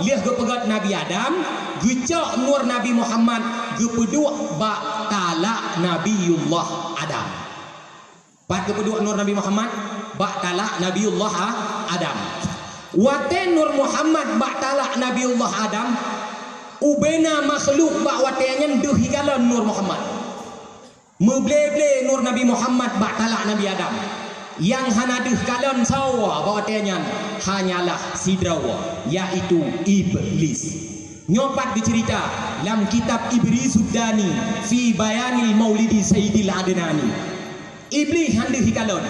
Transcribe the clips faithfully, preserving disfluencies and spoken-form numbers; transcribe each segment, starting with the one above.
Lheueh geupeugét Nabi Adam, geucok nur Nabi Muhammad geupeuduek bak talak Nabiullah Adam. Pat geupeuduek nur Nabi Muhammad? Bak talak Nabiullah A-, Adam. Watée nur Muhammad bak talak Nabiullah Adam, ubena makhluk bak watée nyan deuh hikalon nur Muhammad. Meuble-ble nur Nabi Muhammad bak talak Nabi Adam. Nyang hana deuh kalon soe bak watée nyan hanyalah sidroe, yaitu Iblis. Nyoe pat geuceurita lam kitab Ibrisud Dani fi Bayanil Maulidi Sayyidil Adnani. Iblih han deuh hikalon.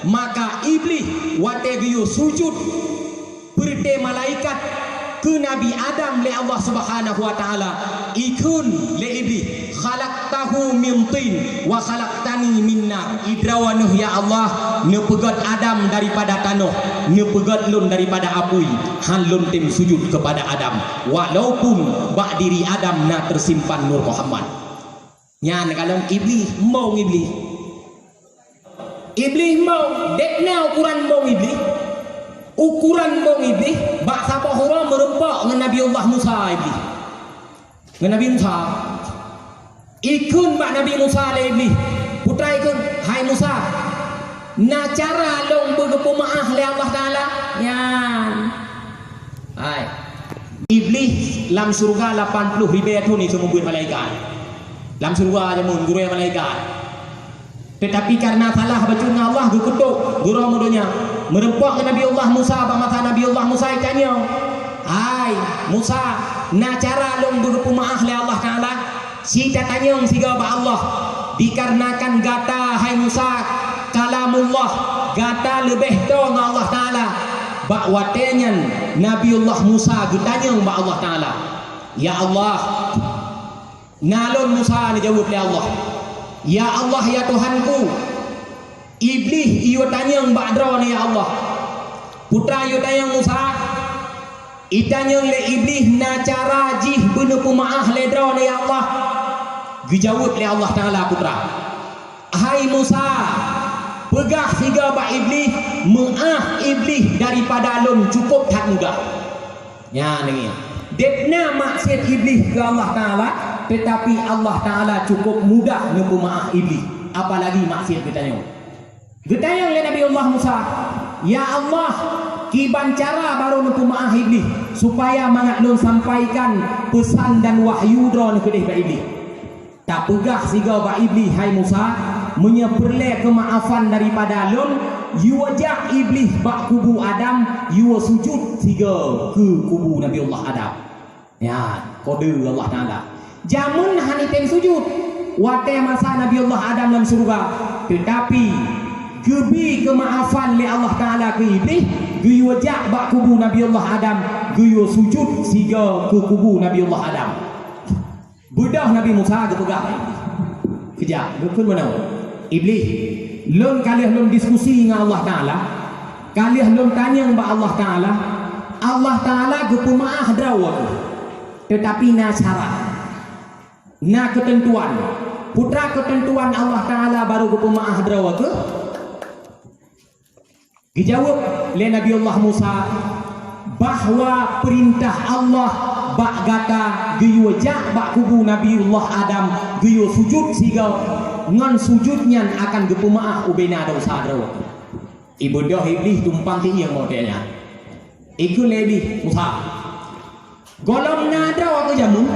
Maka Iblih watée geuyue sujut peureuté malaikat keu Nabi Adam lé Allah Subhanahu wa Taala, ikheun lé Iblih, "Khalaqtahu min tin wa khalaqtani min nar." Idroe neuh, ya Allah, neupeugét Adam daripada tanoh, neupeugét lôn daripada apui, han lôn tem sujut keupada Adam, walaupun bak diri Adam na teusimpan Nur Muhammad. Nyan kalon Iblih, mbong Iblih. Iblih mbong, dek na ukuran mbong Iblih. Ukuran mbong Iblih, bak saboh uroe meurumpok ngon Nabiullah Musa Iblih. Ngon Nabi Musa. Ikheun bak Nabi Musa lé Iblih. Putra ikheun, "Hai Musa, na cara lôn beugeupeumaáh lé Allah Taala?" Nyan. Hai. Iblih lam syeuruga lapan ploh ribée thon jiseumeubeuet malaikat. Lam syeuruga jameun gurée malaikat. Teutapi kareuna salah bacut ngon Allah, geukeutok, geurhom u donya. Meurumpok ngon Nabiullah Musa, bak masa Nabiullah Musa jitanyong, "Hai Musa, na cara lôn beugeupeumaáh lé Allah Taala?" Ci tatanyong sigoe bak Allah, "Dikarenakan gata, hai Musa, Kalamullah, gata leubeh toe ngon Allah Taala." Bak watée nyan, Nabiullah Musa geutanyong bak Allah Taala, "Ya Allah," na lôn Musa neujaweueb lé Allah, "Ya Allah, ya Tuhanku, Iblih iyue tanyong bak droeneuh, ya Allah." Putra iyue tanyong Musa, itanyong lé Iblih na cara jih beuneupeumaáh lé droeneuh, ya Allah. Geujaweueb lé Allah Taala, putra, "Hai Musa, peugah sigoe bak Iblih, meuáh Iblih daripada lôn cukôp that mudah." Nyan ngieng. Deb na maksiet Iblih keu Allah Taala, teutapi Allah Taala cukôp mudah neupeumaáh Iblih, apalagi maksiet geutanyoe. Geutanyong lé Nabiullah Musa, "Ya Allah, kiban cara barô neupeumaáh Iblih, supaya mangat lôn sampaikan peusan dan wahyu droeneuh keudeh bak Iblih?" Tapeugah sigoe bak Iblih, "Hai Musa, meunyoe peureulée keumaafan daripada lôn, yue jak Iblih bak kubu Adam, yue sujut sigoe keu kubu Nabiullah Adam." Nyan kode Allah Taala. Jameun hana tem sujut watée masa Nabiullah Adam lam syeuruga, teutapi geubi keumaafan lé Allah Taala keu Iblih, geuyue jak bak kubu Nabiullah Adam, geuyue sujut sigoe keu kubu Nabiullah Adam. Beudôh Nabi Musa geupeugah bak Iblih. Keujak, geukheun meunoe, "Iblih, lôn ka lheueh lôn diskusi ngon Allah Taala, ka lheueh lôn tanyong bak Allah Taala, Allah Taala geupeumaáh droe keuh. Teutapi na syarat, na keuteuntuan. Peue teuma keuteuntuan Allah Taala barô geupeumaáh droe keuh?" Geujaweueb lé Nabiullah Musa bahwa peurintah Allah bak gata geuyue jak bak kubu Nabiullah Adam, geuyue sujut sigoe, ngon sujut nyan akan geupeumaáh ubena desya droe. Ibeudôh Iblih tumpang tieng watée nyan. Ikheun lé Iblih, "Musa, gohlom na droe keuh jameun,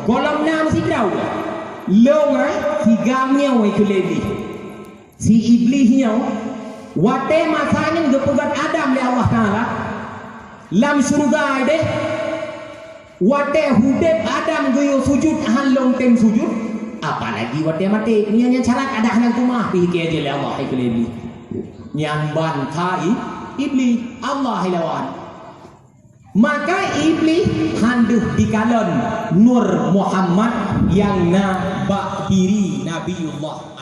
gohlom na meusidroe. Lôn, eh, si gam nyoe," ikheun lé Iblih. Si Iblih nyoe, watée masa nyan geupeugét Adam lé Allah Taala lam syeuruga deh, watée udeb Adam geuyue sujut hán lôn tem sujut, apalagi watée maté. Nyan, nyan syarat adak hana geupeumaáh pih keu lé Allah, hai keu Iblih. Nyan ban kha i-, Iblih, Allah hai lawan. Maka Iblih hán deuh dikalon Nur Muhammad nyang na bak diri Nabiullah